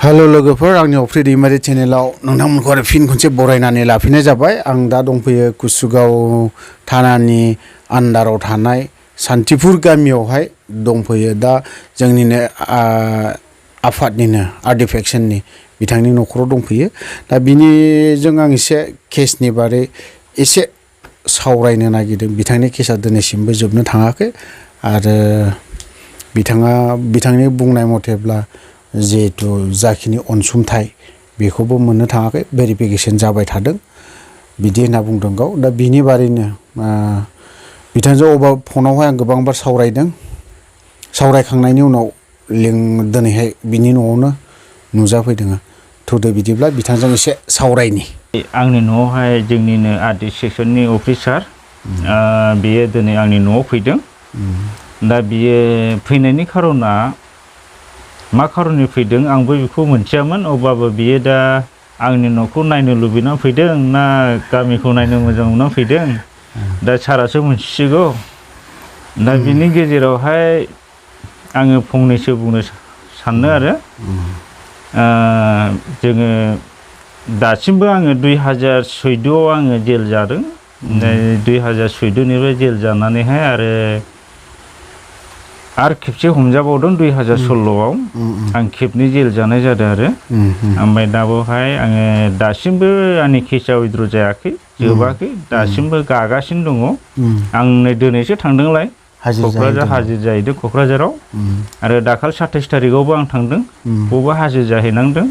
Hello लोगोफोर आंनि फwrkw चेनेलाव नोंथांमोनखौ आरो फिन खनसे बरायनानै लाफिननाय जाबाय आं दा दंफैयो कुसुगाव थानानि आन्डाराव थानाय सान्तिपुर गामियावहाय दंफैयो दा जोंनिनो आफादनिनो आरडि फेक्सननि बिथांनि न'खराव दंफैयो दा बिनिजों आं एसे केसनि बारै एसे सावरायनो नागिरदों बिथांनि केसा दिनैसिमबो जोबनो थाङाखै आरो बिथांनि बुंनाय मथेब्ला जेहेतु जाखिनि अनसुंथाइ बेखौबो मोननो थाङाखै भेरिफिकेसन जाबाय थादों बिदि होनना बुंदों गाव दा बिनि बारैनो बिथांजों फनावहाय आं गोबांबार सावरायदों सावरायखांनायनि उनाव दिनैहाय बिनि न'आवनो नुजाफैदों थौदो बिदिब्ला बिथांजों एसे सावरायनि आंनि न'आवहाय जोंनिनो आरडि सेक्सननि अफिसार बियो दिनै आंनि न'आव फैदों दा बियो फैनायनि खारना मा खारननि फैदों आंबो बेखौ मोनथियामोन अब्लाबो बियो दा आंनि न'खौ नायनो लुबैना फैदों ना गामिखौ नायनो मोजां मोनना फैदों दा सारासो मोनथिसिगौ दा बिनि गेजेरावहाय आङो फंनैसो बुंनो सानो आरो जोङो दासिमबो आङो 2014 आव आङो जेल जादों 2014 निफ्राय जेल जानानैहाय आरो खेबसे हमजाबावदों 2016 आव आं खेबनै जेल जानाय जादों आरो ओमफ्राय दा बेवहाय आङो दासिमबो आंनि केसा उइद्र जायाखै जोबाखै दासिमबो गागासिनो दङ आं नै दिनैसो थांदोंलाय क'क्राझार हाजिर जाहैदों क'क्राझाराव आरो दाखालि 27 तारिखआवबो आं थांदों बबावबा हाजिर जाहैनांदों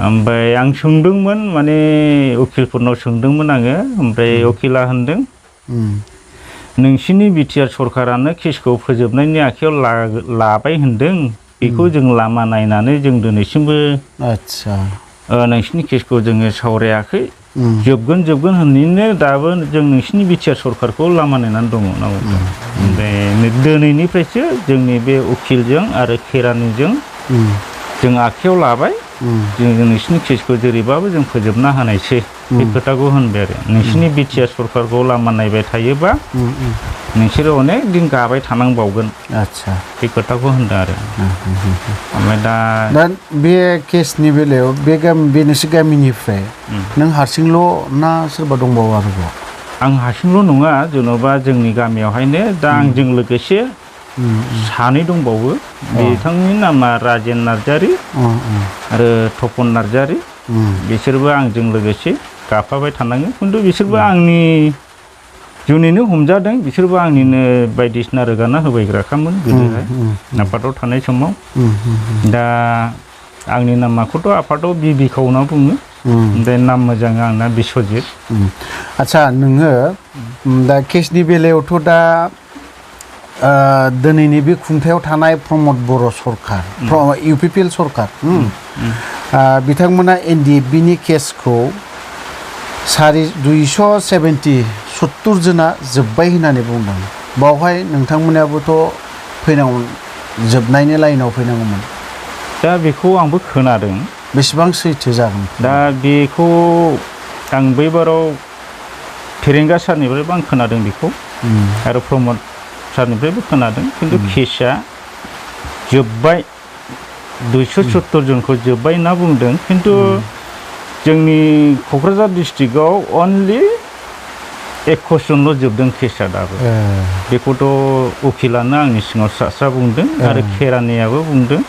ओमफ्राय आं सोंदोंमोन माने उकिलफोरनाव सोंदोंमोन आङो ओमफ्राय उकिला होनदों नोंसिनि बिटिआर सरकारानो केसखौ फोजोबनायनि आखायाव लाबाय होनदों बेखौ जों लामा नायनानै जों दिनैसिमबो नोंसिनि केसखौ जोङो सावरायाखै जोबगोन होनैनो दाबो जों नोंसिनि बिटिआर सरकारखौ लामा नायनानै दङ ओमफ्राय दिनैनिफ्रायसो जोंनि बे उकिलजों आरो खेरानिजों जों आखायाव लाबाय जों नोंसिनि केसखौ जेरैबाबो जों फोजोबना होनायसै बे खोथाखौ होनबाय आरो नोंसिनि बिटिआर सरकारखौ लामा नायबाय थायोबा नोंसोरो अनेक दिन गाबाय थानांबावगोन बे खोथाखौ होनदों आरो ओमफ्राय दा बे केसनि बेलायाव बे नोंसोर गामिनिफ्राय नों हारसिंल' ना सोरबा दंबावो आरोबाव आं हारसिंल' नङा जेन'बा जोंनि गामियावहायनो दा आंजों लोगोसे सानै दंबावो बिथांनि नामा राजेन नार्जारि आरो तपन नार्जारि बिसोरबो आंजों लोगोसे गाफाबाय थानाङो खिन्थु बिसोरबो आंनि जुनैनो हमजादों बिसोरबो आंनिनो बायदिसिना रोगाना होबायग्राखामोन गोदोहाय आफादाव थानाय समाव दा आंनि नामाखौथ' आफादाव बिबिखौ होनना बुङो ओमफ्राय नाम मोजां आंना बिस्वजित आच्छा नोङो दा केसनि बेलायावथ' दा दिनैनि बे खुंथायाव थानाय प्रमद बर' सरकार इउपिपिएल सरकार बिथांमोना ndfb नि केसखौ 270 जना जोब्बाय होननानै बुंदों बावहाय नोंथांमोनाबोथ' फैनांगौ जोबनायनि लाइनाव फैनांगौमोन दा बेखौ आंबो खोनादों बेसेबां सैथो जागोन दा बेखौ आं बैबाराव फेरेंगा सारनिफ्रायबो आं खोनादों बेखौ आरो प्रमद सारनिफ्रायबो खोनादों खिन्थु केसा जोब्बाय 270 जनखौ जोब्बाय होनना बुंदों खिन्थु जोंनि क'क्राझार डिस्ट्रिक्टआव अनलि 21 जनल' जोबदों केसा दाबो बेखौथ' उकिलानो आंनि सिङाव स्रा बुंदों आरो खेरानियाबो बुंदों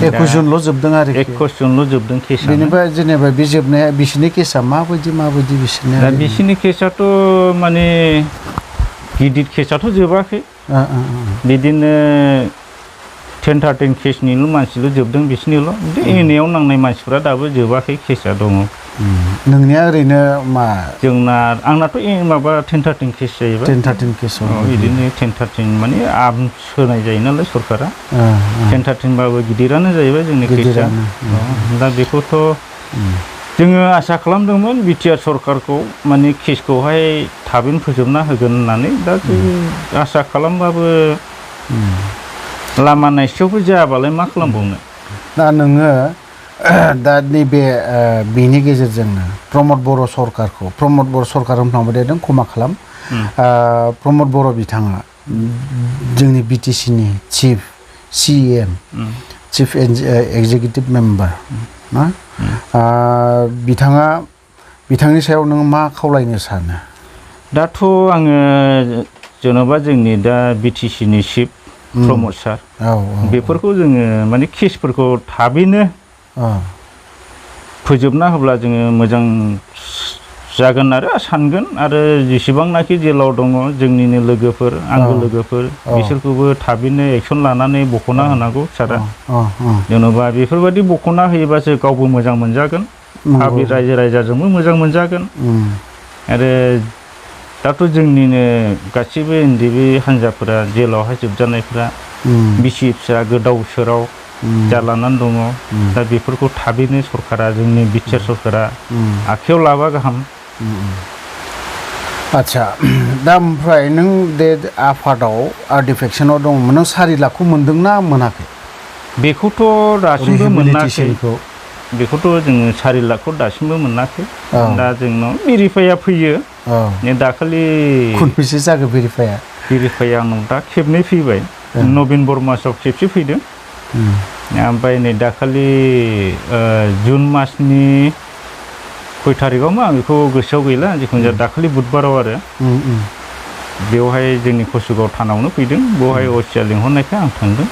21 जनल' जोबदों आरो 21 जनल' जोबदों केसा बेनिफ्राय जेनेबा बे जोबनाया बिसोरनि केसा माबायदि बिसोरनि दा बिसोरनि केसाथ' माने गिदिर केसाथ' जोबाखै बिदिनो 10-13 केसनिल' मानसिल' जोबदों बिसोरनिल' एनएआव नांनाय मानसिफ्रा दाबो जोबाखै केसा दङ नोंनिया ओरैनो मा जोंना आंनाथ' माबा 10-13 केस जाहैबाय 10-13 केसाव बिदिनो 10-13 माने आर्मस होनाय जायो नालाय सरकारा 10-13 बाबो गिदिरानो जाहैबाय जोंनि केसा दा बेखौथ' जोङो आसा खालामदोंमोन बिटिआर सरकारखौ माने केसखौहाय थाबैनो फोजोबना होगोन होननानै दा आसा खालामबाबो लामा नायसेयावबो जायाबालाय मा खालामबावनो दा नोङो दा नैबे बेनि गेजेरजोंनो प्रमद बर' सरकार होनफ्लांबाय थादों क्षमा खालाम प्रमद बर' बिथाङा जोंनि बिटिसिनि chief CM chief executive member ना बिथांनि सायाव नों मा खावलायनो सानो? दाथ' आङो जेन'बा जोंनि दा BTC नि चिफ प्रमद सार बेफोरखौ जोङो माने केसफोरखौ थाबैनो फोजोबना होब्ला जोङो मोजां जागोन आरो सानगोन आरो जेसेबांनाखि जेलाव दङ जोंनिनो लोगोफोर आंगो लोगोफोर बिसोरखौबो थाबैनो एक्सन लानानै बख'ना होनांगौ सारा जेन'बा बेफोरबायदि बख'ना होयोबासो गावबो मोजां मोनजागोन हाबि रायजो राजाजोंबो मोजां मोनजागोन आरो दाथ' जोंनिनो गासिबो ndfb हान्जाफोरा जेलावहाय जोबजानायफ्रा बिसि फिसा गोदाव सोराव जालानानै दङ दा बेफोरखौ थाबैनो सरकारा जोंनि बिटिआर सरकारा आखायाव लाबा गाहाम। आच्छा दा ओमफ्राय नों दे आफादाव डिफेक्सनाव दंमोन नों 4 लाखखौ मोनदोंना मोनाखै? बेखौथ' दासिमबो मोनाखै बेखौथ' जोङो 4 लाखखौ दासिमबो मोनाखै दा जोंनाव भेरिफाइया फैयो दाखालि खनबेसे जागो भेरिफाइया आंनाव दा खेबनै फैबाय नभेम्बर मासाव खेबसे फैदों ओमफ्राय नै दाखालि जुन मासनि खय थारिखआवमोन आं बेखौ गोसोआव गैला जिखुनु जाया दाखालि बुधबाराव आरो बेवहाय जोंनि कसुगाव थानावनो फैदों बेवहाय असिया लिंहरनायखाय आं थांदों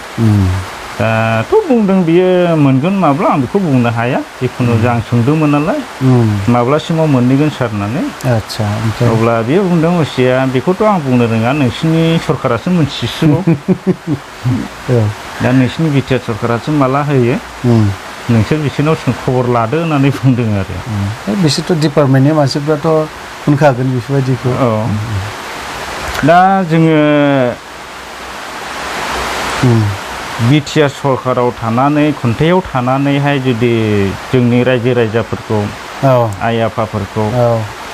दाथ' बुंदों बियो मोनगोन माब्ला आं बेखौ बुंनो हाया जिखुनु आं सोंदोंमोन नालाय माब्लासिमाव मोनहैगोन सार होननानै आच्छा अब्ला बियो बुंदों असिया बेखौथ' आं बुंनो रोङा नोंसिनि सरकारासो मोनथिसिगौ दा नोंसिनि बिटिआर सरकारासो माला होयो नोंसोर बिसोरनाव खबर लादो होननानै बुंदों आरो बिसोरथ' डिपार्टमेन्टनि मानसिफ्राथ' होनखागोन बेफोरबायदिखौ दा जोङो बिटिआर सरकाराव थानानै खुन्थायाव थानानैहाय जुदि जोंनि रायजो राजाफोरखौ आइ आफाफोरखौ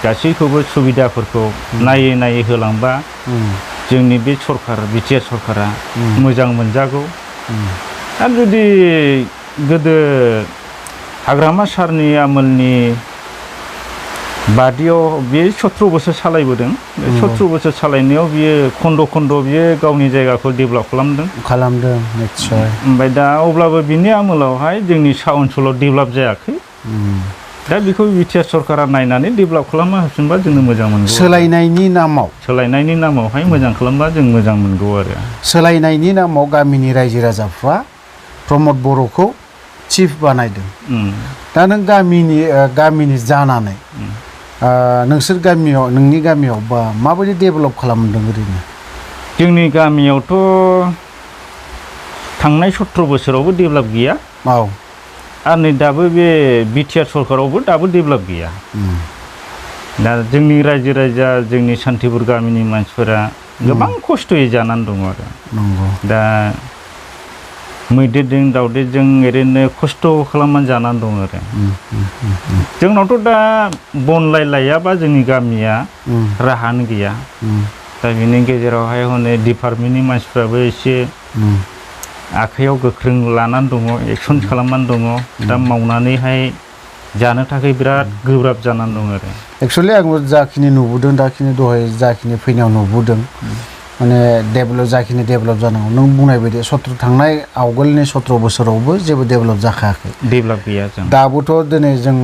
गासैखौबो सुबिदाफोरखौ नायै नायै होलांबा जोंनि बे सरकार बिटिआर सरकारा मोजां मोनजागौ आरो जुदि गोदो हाग्रामा सारनि आमोलनि बादियाव बे 17 बोसोर सालायबोदों 17 बोसोर सालायनायाव बियो खन्द' बियो गावनि जायगाखौ डेभेलप खालामदों निश्चय ओमफ्राय दा अब्लाबो बिनि आमोलावहाय जोंनि सा ओनसोलाव डेभेलप जायाखै दा बेखौ बिटिआर सरकारा नायनानै डेभेलप खालामना होफिनबा जोंनो मोजां मोनगौ सोलायनायनि नामावहाय मोजां खालामबा जों मोजां मोनगौ आरो सोलायनायनि नामाव गामिनि रायजो राजाफ्रा प्रमद बर'खौ चिफ बानायदों दा नों गामिनि जानानै नोंसोर गामियाव नोंनि गामियाव बा माबायदि डेभेलप खालामदों ओरैनो? जोंनि गामियावथ' थांनाय 17 बोसोरावबो डेभेलप गैया आरो नै दाबो बे बिटिआर सरकारावबो दाबो डेभेलप गैया दा जोंनि रायजो राजा जोंनि सान्तिपुर गामिनि मानसिफोरा गोबां खस्थ'यै जानानै दङ आरो दा मैदेरजों दावदेरजों ओरैनो खस्थ' खालामनानै जानानै दं आरो जोंनावथ' दा बन लायाबा जोंनि गामिया राहानो गैया दा बिनि गेजेरावहाय हनै डिपार्टमेन्टनि मानसिफ्राबो एसे आखायाव गोख्रों लानानै दङ एक्सन खालामनानै दङ दा मावनानैहाय जानो थाखाय बिराद गोब्राब जानानै दं आरो एक्चुअलि आंबो जाखिनि नुबोदों दाखिनि दहाय जाखिनि फैनायाव नुबोदों माने जाखिनि डेभेलप जानांगौ नों बुंनाय बायदि थांनाय आवगोलनि 17 बोसोरावबो जेबो डेभेलप जाखायाखै डेभेलप गैया जों दाबोथ' दिनै जों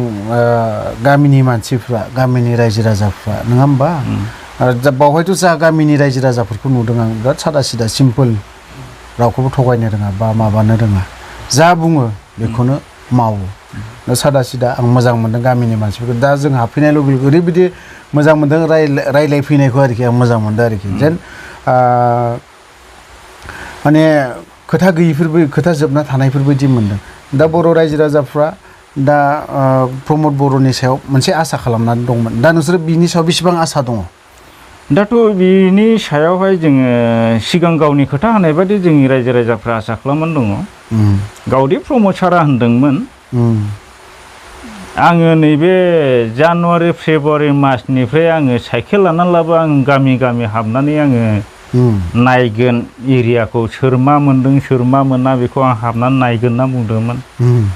गामिनि मानसिफ्रा गामिनि रायजो राजाफ्रा नङा होमबा आरो बावहायथ' जा गामिनि रायजो राजाफोरखौ नुदों आं बिराद सादा सिदा सिम्पोल रावखौबो थगायनो रोङा बा माबानो रोङा जा बुङो बेखौनो मावो सादा सिदा आं मोजां मोनदों गामिनि मानसिफोरखौ दा जों हाबफैनाय लोगो लोगो ओरैबायदि मोजां मोनदों रायलायफैनायखौ आरोखि आं मोजां मोनदों आरोखि जेन माने खोथा गैयिफोरबो खोथा जोबना थानायफोरबायदि मोनदों दा बर' रायजो राजाफ्रा दा प्रमद बर'नि सायाव मोनसे आसा खालामनानै दंमोन दा नोंसोर बिनि सायाव बेसेबां आसा दङ? दाथ' बिनि सायावहाय जोङो सिगां गावनि खोथा होनाय बायदि जोंनि रायजो राजाफ्रा आसा खालामनानै दङ गावदि प्रमद सारा होनदोंमोन आङो नैबे जानुवारि फेब्रुवारि मासनिफ्राय आङो साइकेल लानानैब्लाबो आं गामि हाबनानै आङो नायगोन एरियाखौ सोर मा मोनदों सोर मा मोना बेखौ आं हाबनानै नायगोन होनना बुंदोंमोन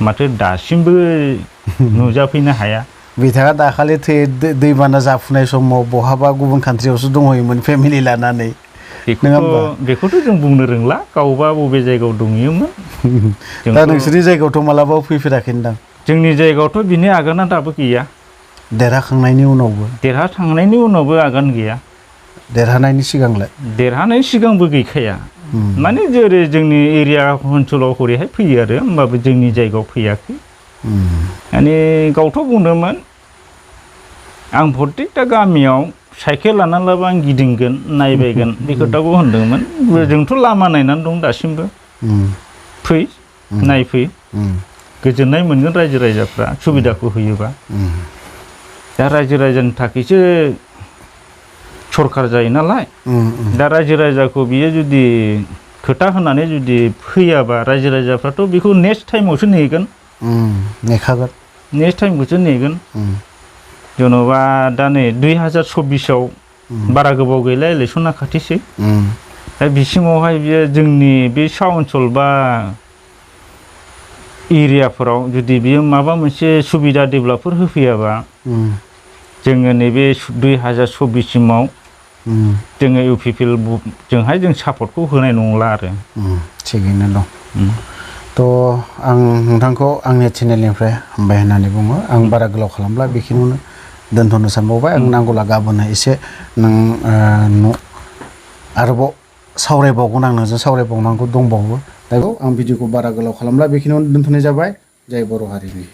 माथो दासिमबो नुजाफैनो हाया बिथाङा दाखालि दैबाना जाफुनाय समाव बहाबा गुबुन कान्ट्रियावसो दंहैयोमोन फेमिलि लानानै बेखौथ' जों बुंनो रोंला गावबा बबे जायगायाव दंयोमोन दा नोंसोरनि जायगायावथ' मालाबा फैफेराखै होनदां जोंनि जायगायावथ' बिनि आगाना दाबो गैया देरहाखांनायनि उनावबो आगान गैया देरहानायनि सिगांलाय देरहानायनि सिगांबो गैखाया माने जेरै जोंनि एरिया ओनसोलाव हरैहाय फैयो आरो होमबाबो जोंनि जायगायाव फैयाखै माने गावथ' बुंदोंमोन आं प्रत्येकटा गामियाव साइकेल लानानैब्लाबो आं गिदिंगोन नायबायगोन बे खोथाखौ होनदोंमोन जोंथ' लामा नायनानै दं दासिमबो फै नायफै गोजोननाय मोनगोन रायजो राजाफ्रा सुबिदाखौ होयोबा दा रायजो राजानि थाखायसो सरखार जायो नालाय दा रायजो राजाखौ बियो जुदि खोथा होनानै जुदि फैयाबा रायजो राजाफ्राथ' बेखौ नेक्स्ट टाइमावसो नेगोन नेखागोन नेक्स्ट टाइमखौसो नेगोन जेन'बा दा नै 2024आव बारा गोबाव गैला इलेक्सना खाथिसै दा बिसिमावहाय बियो जोंनि बे सा ओनसोल बा एरियाफोराव जुदि बियो माबा मोनसे सुबिदा डेभेलपफोर होफैयाबा जोङो नैबे 2024सिमाव जोङो इउपिपिएल जोंहाय जों सापर्टखौ होनाय नंला आरो थिगैनो दं थ' आं नोंथांखौ आंनि चेनेलनिफ्राय हामबाय होननानै बुङो आं बारा गोलाव खालामब्ला बेखिनियावनो दोनथ'नो सानबावबाय आं नांगौला गाबोन एसे नों आरोबाव सावरायबावगोन आं नोंजों सावरायबावनांगौ दंबावो दा आं भिडिअखौ बारा गोलाव खालामब्ला बेखिनियावनो दोनथ'नाय जाबाय जय बर' हारिनि